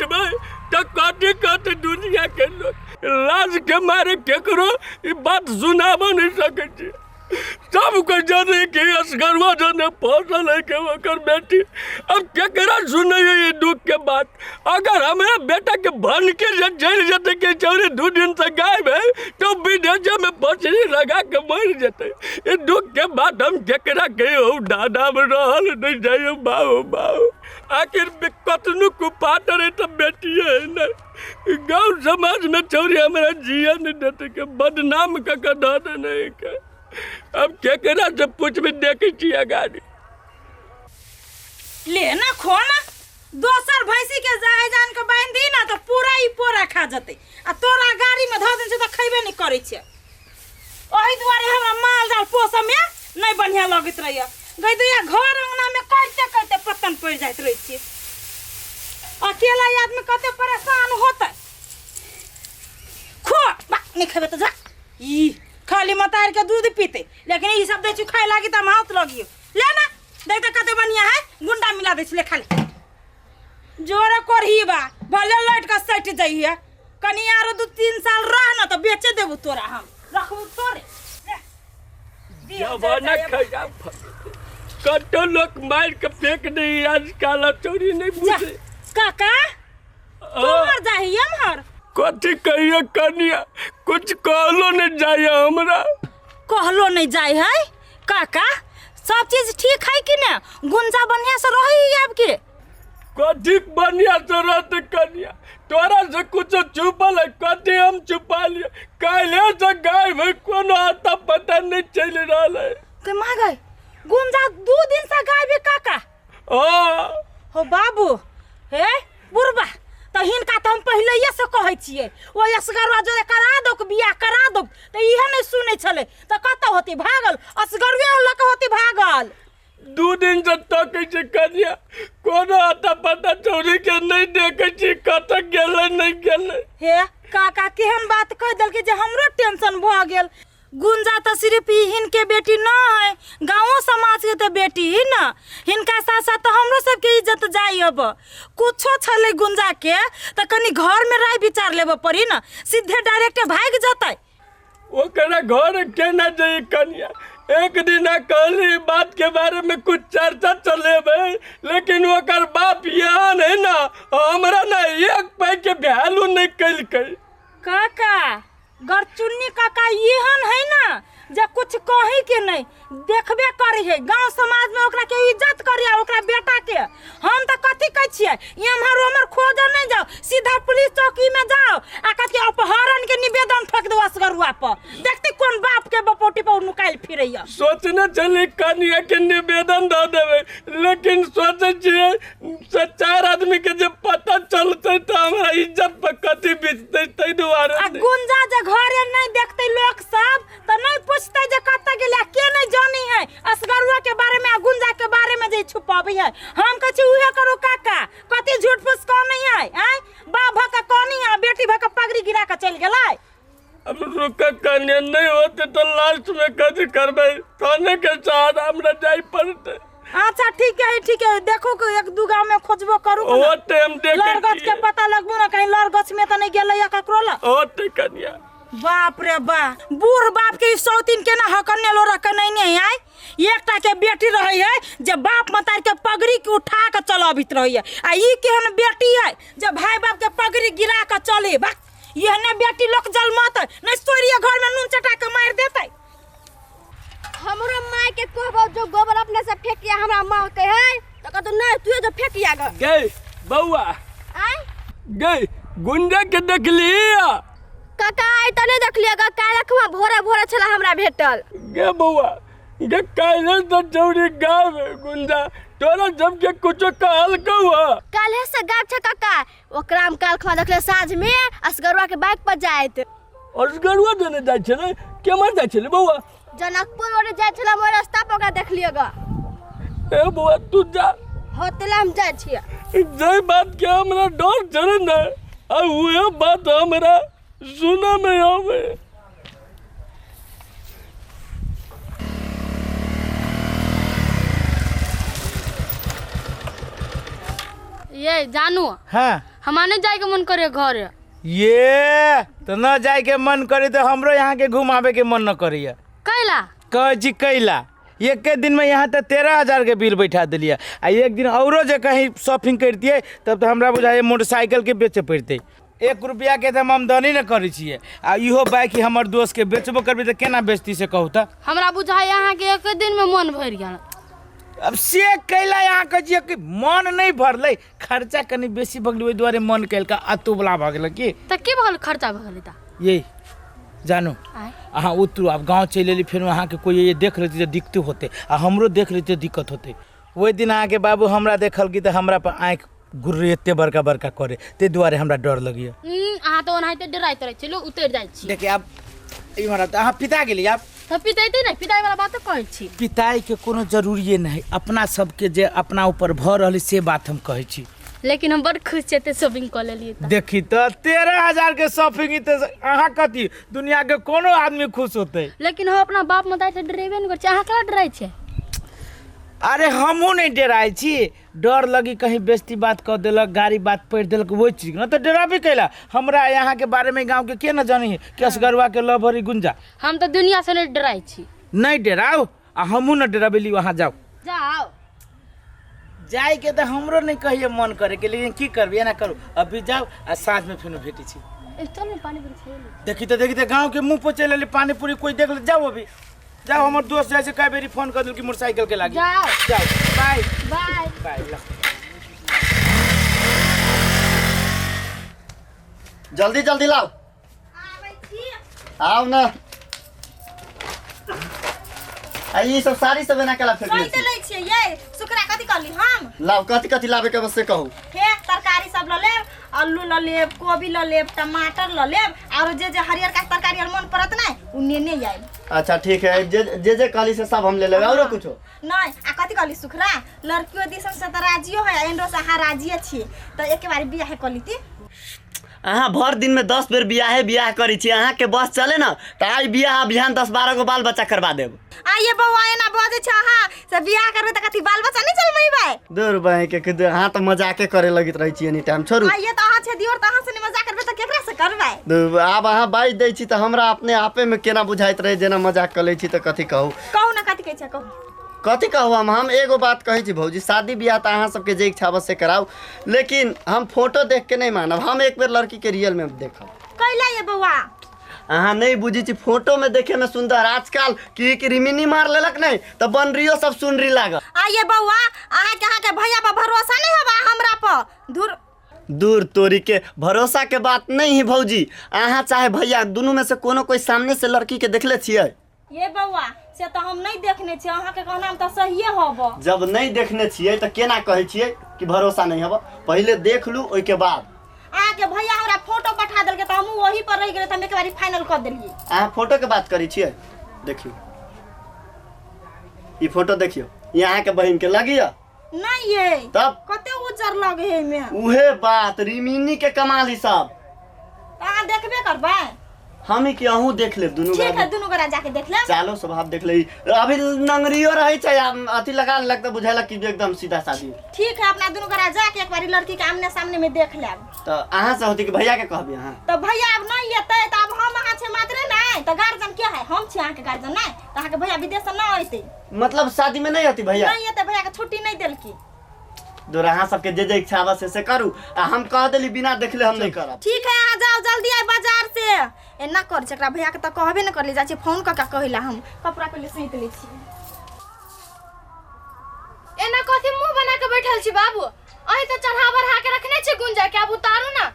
पूछबै तऽ कथी कहतै दुनिया के लोग। लाज के मारे केकरो ई बात सुनाबो नहीं सकै छी। सबके जाने कि असगरवा जाने फसल है के ओकर बेटी। अब केकरा सुनै ये दुख के बात? अगर हमरा बेटा के भन के जे चलि जेतै के चौरी 2 दिन से गायब है तो विदेश में पसरी लगा के मर जेतै। ये दुख के बात हम केकरा कहियो? दादा में रहल नहीं जाइयो बाबू बाबू। आखिर कतनो कुपात रहे तो बेटी है ना। गाँव समाज में चौरी हमरा जिया नहीं देते के बदनाम क के दऽ देने के। अब केकरा से पूछबे देखै छियै गाड़ी। ले ना खो ना, दोसर भैंसी के जाय जान के बांध दी ना तो पूरा ई पोरा खा जतै, आ तोरा गाड़ी में धऽ देने छै तऽ खैबे नहीं करै छै। ओहि दुआरे हमरा माल जाल पोसऽ में नहीं बढ़िया लगैत रहैया। गई दैया घर अंगना में करिते करिते पत्तन पड़ि जाइत रहै छियै। अकेला आदमी कते परेशान होतै। खो बा, नहीं खेबे तऽ जा। ई खाली मतार के दूध पीते, लेकिन ई सब दै छी खाए लागी तऽ हम हाथ लगियो। ले ना देख तऽ कते बढ़िया है, गुंडा मिला दै छी, ले खा ले। जोरे कोरही बा, भले लौट के सटि जाइए, कनी आरो 2-3 साल रह ना तऽ बेचे देबू तोरा, हम रखबू तोरे। ले, दियो, जमाना जा, जा, खराब भ गेलै। कतौ लोक मारि के फेंक दै आजकल, चोरी नहीं जा, बुझे। काका, तोहर जाही एम्हर? कथी कहिए कनिया, कुछ कहलो नहीं जाइए हमरा। कहलो नहीं जाय है काका? सब चीज ठीक है कि ने? गुंजा बढ़िया से रही अब के? कथी बढ़िया से रहते कनिया, तोरा से कुछ छुपल है? कथी हम छुपा लिए? काल्हे से गायब है, कोनो आता पता नहीं चल रहा है। के माँ गए, गुंजा 2 दिन से गायब है काका। हाँ। हो बाबू, हे बुढ़बा, तऽ हिनका तऽ हम पहिलैये से कहै छियै, ओ असगरवा जोरे करा दौक बियाह करा दौक, तऽ इहे नहि सुनै छलै, तऽ कतऽ होती भागल, असगरवे लऽ कऽ होती भागल। 2 दिन से तकै छै कनिया, कोनो आता पता चोरी के नहीं देखै छी, कतऽ गेलै नहीं गेलै। हे काका, केहन बात कहि देलकै जे हमरो टेंशन भऽ गेल। गुंजा तऽ सिर्फ ई हिनके बेटी न है, गाँवो समाज के तऽ बेटी ही न, हिनका साथ साथ तऽ हमरो सबके इज्जत जाइ। अब कुछो छलै गुंजा के तऽ कनी घर में राय विचार लेबऽ पड़ी न, सीधे डायरेक्ट भागि जतै। ओकरा घर केना जाइए कनिया? एक दिन कहली बात के बारे में कुछ चर्चा चलेबै, लेकिन ओकर बाप यहाँ है ना, हमरा ना एक पाई के वैल्यू नहीं कैलकै। काका गरचुन्नी काका एहन है ना जे कुछ कही के नहीं, देखबे करी है गांव समाज में ओकरा के इज्जत करी है, ओकरा बेटा के। हम तो कथी कहै छियै, एम्हर ओम्हर खोजऽ नहीं जाओ, सीधा पुलिस चौकी में जाओ आ कथी अपहरण के निवेदन ठोक दो असगरुआ पर, देखते कोन बाप के बपोटी पर नुकाइल फिरैया। सोचने छली कनिया के निवेदन दऽ देबै, लेकिन सोचै छियै से 4 आदमी के जे पता चलतै तऽ हमरा इज्जत पर कथी बीततै, ताहि दुआरे आ नहि। गुंजा जे घरे नहीं देखते लोग सब तऽ नहीं पूछते जे कतऽ गेलै, के नहीं जानी है असगरुआ के बारे में आ गुंजा के बारे में जे छुपाबै है। हम कहै छी उहे करू काका, कथी झूठ फूस कह नहीं है, आँय बाप भऽ कऽ कहनी है, बेटी भऽ कऽ पगड़ी गिरा कऽ चलि गेलै। अब रुक कन्या नहीं होते तो लास्ट में कथी करबै, थाने के सहारा हमरा जाय पड़तै। अच्छा ठीक है, ठीक है, देखो कि 1-2 गांव में खोजबो करू ओ टाइम देखे लरगछ के पता लगबो ना, कहीं लरगछ में तो नहीं गेलै या ककरो ल। ओते कन्या। बाप रे बा, बूढ़ बाप के ई सौतीन केना हकने लो रख नहीं नहीं आय। एकटा के बेटी रहे है जे बाप मतार के पगड़ी के उठा के चलबित रहे है, आ ई केहन बेटी है जे भाई बाप के पगड़ी गिरा के चले। बा एहने बेटी लोग जलमत नहीं, सोरिया घर में नून चटा के मार देतै। हमरो माय के कहबो जो गोबर अपने से फेंकिया, हमरा माँ कहे है तो कहतो नहीं तू जो फेंकिया ग। गई बउआ। आय? गई गुंजा के देखली? काका आइ त नहीं देखलिए ग, काल्हि अखवा भोरे भोरे छला हमरा भेटल। गे बउआ गे, काल्हि से चौरी गायब है गुंजा, तोरा जब के कुछो कहल कौआ? काल्हि से गायब छै काका, ओकरा हम काल्हि खमा देखले साँझ में असगरुआ के बाइक पर जाइत। असगरुआ देने जाइ छलै? केम्हर जाइ छलै बउआ? जनकपुर ओरे जाइ छलै, हम ओहि रास्ता पर ओकरा देखलिए ग। ए बउआ तू जा। होटल हम जाइ छियै। जे बात के हमरा डर छलै ने, आ उहे बात हमरा सुनऽ में आवे। ये जानू। हाँ। हमरा नहीं जाए के मन करे घर। ये तो न जाए के मन करे तो हमरो यहाँ के घुमावे के मन न करिए। कैला कह जी कैला? एक दिन में यहाँ तो 13,000 के बिल बैठा दिलिए आ एक दिन औरो जे कहीं शॉपिंग करतिए तब तो हमरा बुझाइए मोटरसाइकिल के बेचे पड़ते। 1 रुपया के तो हम आमदनी न करै छियै आ इहो बाइक हमर दोस्त के बेचबो करबै तऽ केना बेचती से कहू तऽ। हमरा बुझाइए अहाँ के एक दिन में मन भरि गेल। अब से कैला यहाँ कहै छियै कि मन नहीं भरलै, खर्चा कनि बेसी भऽ गेलै ओहि दुआरे मन केलका अतुबला भऽ गेलै की। तऽ की भऽ गेल खर्चा भऽ गेलै तऽ? ये जानू अहाँ उतरू, आब गाँव चलि एली फेर अहाँके कोइ ये देख लेतै तऽ दिक्कत होतै आ हमरो देख लेतै दिक्कत होतै। ओहि दिन अहाँके बाबू हमरा देखलकै तऽ हमरा पर आँखि गुर्र एते बड़का बड़का करे, ताहि दुआरे हमरा डर लगैए। अहाँ तऽ ओनाहिते डराइत रहै छी, लोक उतरि जाइ छी। देखिए आब इम्हर आब तऽ अहाँ पिता गेली। आब तऽ पितेतै नहि, पिताइ वाला बात कहै छी। पिताइके कोनो जरूरिए नहि, अपना सबके जे अपना ऊपर भऽ रहल से बात हम कहै छी। लेकिन हम बड़ खुश छी एते शॉपिंग कऽ लेलियै तऽ। देखी तऽ 13,000 के शॉपिंग तऽ अहाँ कथी दुनिया के कोनो आदमी खुश होतै। लेकिन हम अपना बाप मतारी से डरेबे नहि करै छी, अहाँ केना डराइ छियै? अरे हमहूँ नहि डराइ छी, डर लगी कहीं बेइज्जती बात कऽ देलक, गाड़ी बात पढ़ि देलक ओहि चीज ने तऽ डराबे कैला। हमरा यहाँ के बारे में गाँव के के न जानी कि असगरुआ के लव हरी गुंजा। हम तऽ दुनिया से नहि डराइ छी। नहीं डराउ आ हमहूँ न डराबेली, वहाँ जाओ जाओ। जाए के तऽ हमरो नहीं कहिए मन करे के, लेकिन की करबै एना करू अभी जाओ आ साँझ में फेनो भेटै छी। चल ने पानी पूरी खाइ। देखी तऽ देखी तऽ गाँव के मुँह पर चलि एलै पानी पूरी कोई देख ले। जाओ अभी जाओ, हमर दोस्त जाइ छै कए बेरी फोन कर देलकै मोटरसाइकिल के लागी। जाओ जाओ, बाय बाय बाय। ला जल्दी जल्दी लाओ। आओ ना आ ई सब साड़ी सब एना केला फेंकले कहि छी? लै छियै ये सुकरा कथी कहली हम? लाओ कथी कथी लाबे के बस से कहू। हे तरकारी सब ल लेब, आलू ल लेब, कोबी ल लेब, टमाटर ल लेब और जे जे हरियर का तरकारी आर मन पड़त नै उ नेने आयब। अच्छा ठीक है, जे जे जे कहली से सब हम ले लेबै। औरो कुछो नहीं आ कथी कहली सुखरा लड़कियों दिसन से त राजियो है एंडो से अहाँ राजिए छी त एक बार बियाह क लीती। अहाँ भर दिन में 10 बेर बियाहे बियाह करै छी, अहाँ के बस चले ना त आई बियाह बिहान 10-12 गो बाल बच्चा करवा देब। आ ये बौआ एना बजै छै अहाँ से बियाह करबै त कथी बाल बच्चा नहीं जन्मेबै? दूर बहिं के के अहाँ त मजाके करे लगैत रहै छी एनी टाइम। छोड़ू आ ये त अहाँ छै दियोर त अहाँ से नहीं मजाक करबै त केकरा से करबै? आब अहाँ बाजि दै छी त हमरा अपने आपे में केना बुझाइत रहे जेना मजाक कर लै छी त कथी कहू। कहू ना कथी कहै छै कहू। कथी कहू हम एगो बात कहै छी भौजी, शादी बियाह तऽ अहाँ सबके जे इच्छा बस से कराउ, लेकिन हम फोटो देख के नहीं मानब, हम एक बेर लड़की के रियल में देखब। कैला ये बौआ? अहाँ नहीं बुझी छी, फोटो में देखे में सुंदर आजकल की की रिमिनी मार लेलक नहीं तऽ बनरियो सब सुनरी लागल। आ ये बौआ अहाँ के भैया पर भरोसा नहीं हबा हमरा पर? दूर दूर तोरी के भरोसा के बात नहीं है भौजी, अहाँ चाहे भैया दुनू में से कोनो कोई सामने से लड़की के देखले छियै? ये बौआ से तो हम नहीं देखने छियै, अहाँ के कहना तऽ सहिए हब। जब नहीं देखने छियै तऽ केना कहै छियै कि भरोसा नहीं हब? पहिले देख लू ओहि के बाद। अहाँ के भैया हमरा फोटो पठा देलकै तऽ हमहूँ वही पर रहि गेलै तऽ हम एक बारी फाइनल कऽ देलियै। अहाँ फोटो के बात करै छियै? देखियौ ई फोटो देखियौ, ई अहाँ के बहिन के लगिया नहीं ये तब कते उज्जर लगे है में। उहे बात रिमिनी के कमाल ही सब। अहाँ देखबे करबै? हम ही कि अहूँ देख लेब दुनू ठीक है दुनू गोरा जाके देख लेब। चालो स्वभाव देख ले, अभी नंगरियो रहे छै अथी लगा लेलक तऽ बुझायलक कि एकदम सीधा सादी। ठीक है अपना दुनू गोरा जाके एक बारी लड़की के आमने सामने में देख लेब। तऽ अहाँ से होती कि भैया के कहबी अहाँ? तऽ भैया अब नहीं एतै तऽ अब हम अहाँ छै मात्रे नहीं तऽ गार्जियन के है? हम छी अहाँ के गार्जियन नहीं तऽ अहाँ के भैया विदेश से न अयतै। मतलब शादी में नहीं अती भैया? नहीं एतै, भैया के छुट्टी नहीं देलकी। दूर अहाँ सबके जे जे इच्छा बस से करू, आ हम कह देली बिना देखले हम नहीं करब। ठीक है अहाँ जाओ जल्दी आइ बाजार से। एना कर छै एकरा भैया के तऽ कहबे न करली, जाइ छी फोन कऽ के कहैला हम कपड़ा पहिले सैंत लै छी। एना कथी मुंह बना के बैठल छी बाबू? अहीं तऽ चढ़ा बढ़ा के रखने छी गुंजा के, आब उतारू ना।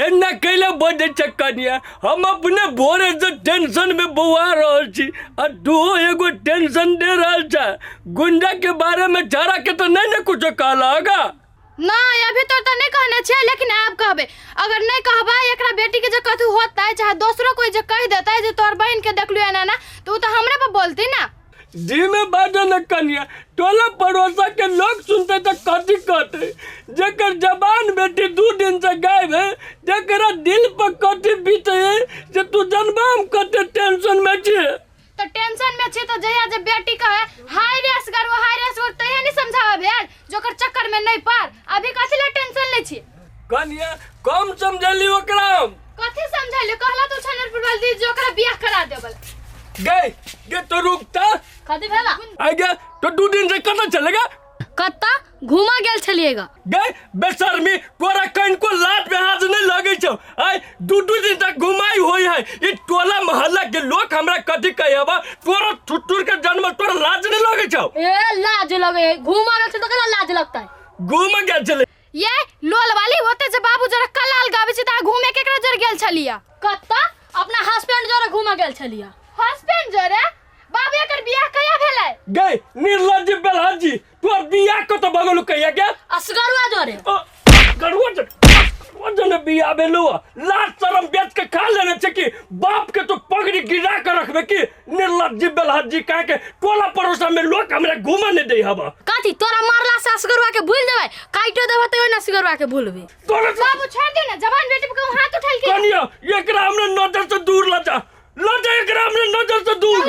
एना कैला बजै छै कनिया? हम अपने भोरे से टेंशन में बौआ रहल छी आ तू एगो टेंशन दे रहल छै। गुंजा के बारे में छाड़ा के तो नहीं ने कुछो कहलगा? नहीं अभी तो नहीं कहने छियै, लेकिन आब कहबै। अगर नहीं कहबै एकरा बेटी के जे कथू होतै चाहे दोसरो कोई जे कहि देतै जे तोहर बहिन के देखलू एना ना तऽ उ तऽ हमरे पर बोलती ना। जी में बाजो न कनिया, टोला पड़ोसा के लोग सुनते तो कथी कहते? जेकर जबान बेटी 2 दिन से गायब है, जेकरा दिल पर कथी बीते है जे तू जनबा हम कते टेंशन में छी। तो टेंशन में छी तो जहिया जे बेटी कहे हाय रे असगर हाय रे असगर तहिया नहीं समझावे भेल, जोकर चक्कर में नहीं पार। अभी कथी ला टेंशन ले छी? कनिया कम समझली ओकरा हम। कथी समझैले कहला तो छनरपुर वाली दीदी जो ओकरा बियाह करा देबल। गए गे तो रुकता कथी भेला? आ गया तो 2 दिन से कतऽ चलेगा? कत्ता घुमा गेल छलिएगा। गए बेशर्मी तोरा कनको लात बेहाज नहीं लगे छौ। आय 2 2 दिन तक घुमाई होई है। ई टोला मोहल्ला के लोग हमरा कथी कहबा? तोरा ठुठुर के जन्म तोरा लाज नहीं लगे छौ? ए लाज लगे है, घुमा गेल छल तो केना लाज लगता है? घूम गेल छले ये लोल वाली होते जे बाबू जरा कलाल गाबै छै त घूमे केकरा जर गेल छलिया? कत्ता अपना हस्बैंड जरे घुमा गेल छलिया। हस्बैंड जरे? बाबू एकर बियाह कहिया भेलै? गए निर्लज्ज बेलहजी तोर बियाह कत बगलु कहिया के? असगरुआ जरे। गरुआ जरे जने बियाह भेलु। लाज शरम बेच के खा लेने छै कि बाप के तो पगड़ी गिरा के रखबे कि निर्लज्ज बेलहजी कह के टोला पड़ोसा में लोग हमरा घूमे नहीं दे हवा। कथी तोरा मारला से असगरुआ के भूल देबै? काटो देबै तैयो न असगरुआ के भूलबे। तोरा बाबू छोड़ दे ना, जवान बेटी पे हाथ उठल के। कनिया एकरा हमरा नजर से दूर ल जा, ल जा एकरा हमरा नजर से दूर।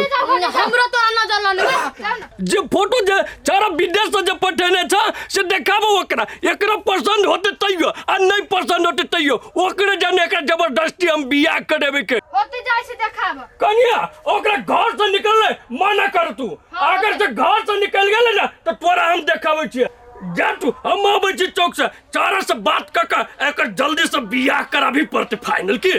हमरो तोरा नजर ल लेबै। जे फोटो जे चारा विदेश से जे पठेने छ से देखाबो ओकरा, एकरा पसंद होते तैयो आ नहीं पसंद होते तैयो ओकरे जाने एकरा जबरदस्ती हम बियाह करेबे के होते जाय छै देखाबो। कनिया ओकरा घर से निकलले मना कर तू। अगर से घर से निकल गेले ना तो तोरा हम देखाबै छियै। जा तू, हम आबै छी चौक से, चारा से बात क के एकर जल्दी से बियाह कराबी पड़ते फाइनल की।